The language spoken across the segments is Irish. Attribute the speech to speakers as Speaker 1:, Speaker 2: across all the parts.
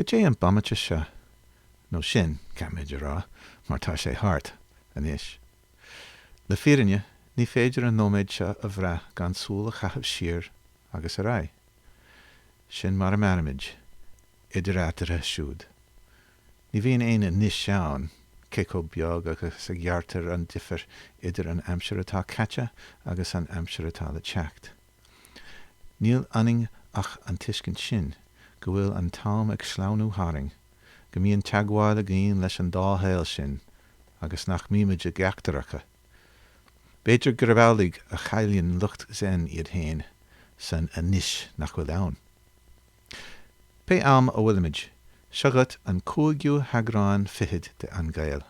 Speaker 1: Goidé an bomaite seo, nó sin, caithfimid a rá, mar tá sé thart, anois. Le fírinne, ní féidir an nóiméad seo a bhrath gan súil a chaitheamh siar agus ar aghaidh. Sin mar a mairimid, idir eatarthu siúd. Ní bhíonn aon 'anois' ann, cé chomh beag agus a ghearrtar an difear idir an aimsir atá caite agus an aimsir atá le teacht. Níl ionainn ach an tuiscint sin, go bhfuil an t-am ag sleamhnú tharainn, go mbíonn teagmháil againn leis an dá shaol sin, agus nach mbímid i gceachtar acu. B'fhéidir gurb amhlaidh a chailleann lucht Zen iad féin san 'anois' nach bhfuil ann. Pé am a bhfuilimid, seo dhuit an cúigiú heagrán fichead de An Gael,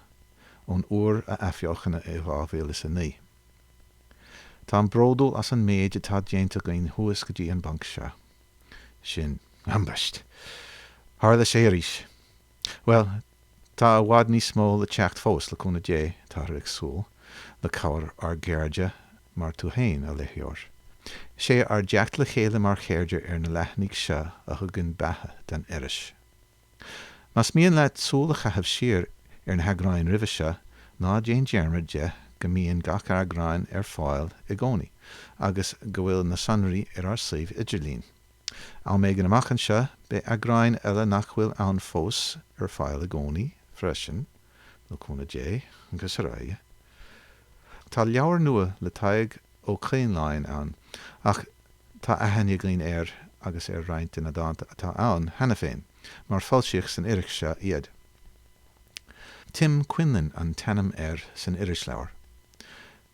Speaker 1: ón uair a athbheochanadh i 2009. Táim bródúil as an méid atá déanta againn thuas go dtí an bponc seo. Sin, ambaist! Tharla sé arís! Bhuel, tá i bhfad níos mó le teacht fós, le cúnamh Dé, táthar ag súil, le cabhair ár gcairde mar tú féin, a léitheoir. Sé ár dteacht le chéile mar chairde ar na leathanaigh seo a thugann beatha don iris. Más mian leat súil a chaitheamh siar ar na heagráin roimhe seo, ná déan dearmad de go mbíonn gach eagrán ar fáil i gcónaí agus go bhfuil na sonraí ar ár suíomh idirlín. Am éigin amach anseo, beidh eagráin eile nach bhfuil ann fós ar fáil i gcónaí freisin, le cúnamh Dé, agus ar aghaidh. Tá leabhar nua le Tadhg Ó Coinleáin ann, ach tá aithne againn air agus ar roinnt de na dánta atá ann cheana féin, mar foilsíodh san iris seo iad. Tim Quinlan an t-ainm air san irisleabhar.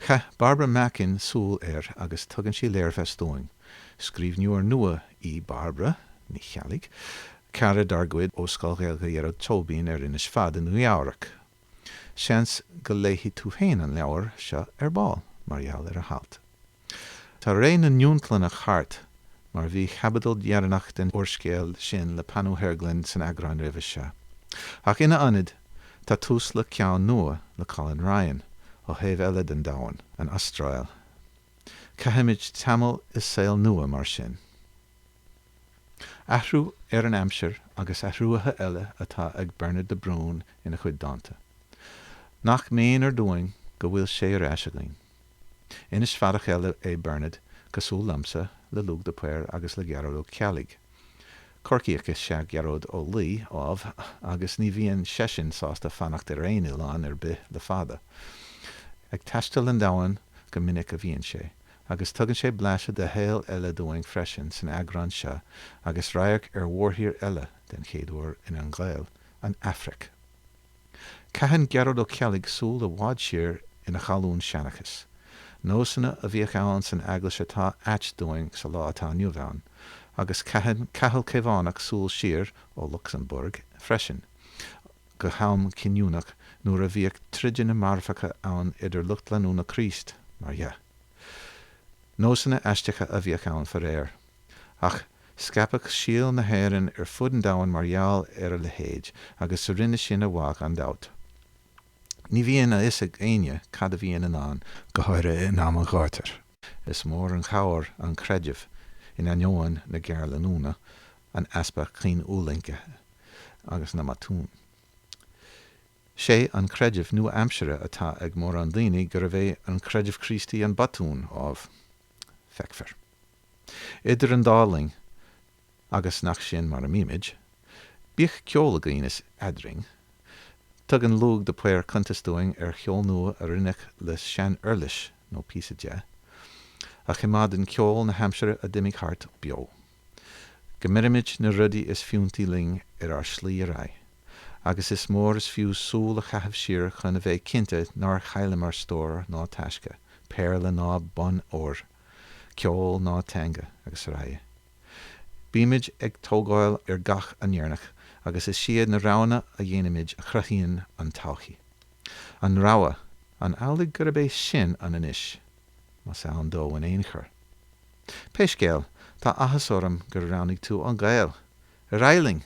Speaker 1: Chaith Bairbre Mackin súil air agus tugann sí léirmheas dúinn. Scríbhneoir nua í Bairbre Ní Cheallaigh, cara dár gcuid ó Scoil Ghaeilge Ghearóid Tóibín ar Inis Fada i Nua-Eabhrac. Seans go léifidh tú féin an leabhar seo ar ball mar gheall ar a halt. Tá ré na ndúntlannach thart, mar bhí chaibidil dheireanach den úrscéal sin le Panu Höglin san eagrán roimhe seo. Ach ina ionad, tá tús le ceann nua le Colin Ryan, ó thaobh eile den domhan, an Astráil. Caithfimid tamall i saol nua mar sin. Athrú ar an aimsir agus athruithe eile atá ag Bernard de Brún ina chuid dánta. Nach méanar dúinn go bhfuil sé ar ais againn. Inis Fadach eile é Bernard, cosúil liomsa, le Lugh de Paor agus le Gearóid Ó Ceallaigh. Corcaíoch is ea Gearóid Ó Laoi, ámh, agus ní bhíonn seisean sásta fanacht ar aon oileán ar bith le fada. Ag taisteal an domhain go minic a bhíonn sé, agus tugann sé blaiseadh de shaol eile dúinn freisin san eagrán seo agus radharc ar mhórthír eile den chéad uair in An Gael, an Afraic. Caitheann Gearóid Ó Ceallaigh súil i bhfad siar ina cholún seanchais. Nósanna a bhíodh ann san eaglais atá ait dúinn sa lá atá inniu ann, agus caitheann Cathal Caomhánach súil siar, ó Lucsamburg freisin, go ham cinniúnach nuair a bhíodh troideanna marfacha ann idir lucht leanúna Chríost, mar dhea. Nósanna aisteacha a bhíodh ann faraor. Ach scaipeadh síol na hÉireann ar fud an domhain mar gheall ar a leithéid, agus rinne sin a mhaith gan dabht. Ní bhíonn a fhios ag éinne cad a bhíonn i ndán, go háirithe in am an ghátair. Is mór an chabhair an creideamh, in ainneoin na géarleanúna, an easpa caoinfhulaingthe agus na mbotún. Sé an creideamh nua-aimsire atá ag mórán daoine gurbh é an creideamh Críostaí an botún, ámh. Feicfear. Idir an dá linn, agus nach sin mar a mbímid, bíodh ceol againn is eadrainn. Tugann Lugh de Paor cuntas dúinn ar cheol nua a rinneadh le sean-uirlis, nó píosa de, a choimeádann ceol na haimsire a d'imigh thart beo. Go mbeirimid na rudaí is fiúntaí linn ar ár slí ar aghaidh. Agus is mór is fiú súil a chaitheamh siar chun a bheith cinnte nár chailleamar stór ná taisce, péarla ná bonn óir, ceol ná teanga, srl. Bímid ag tógáil ar gach a ndeireanach agus is iad na roghanna a dhéanaimid a chruthaíonn an todhchaí. An rogha, an amhlaidh gurb é sin an anois, más ann dó in aon chor? Pé scéal, tá áthas orm gur roghnaigh tú An Gael! Ar aghaidh linn!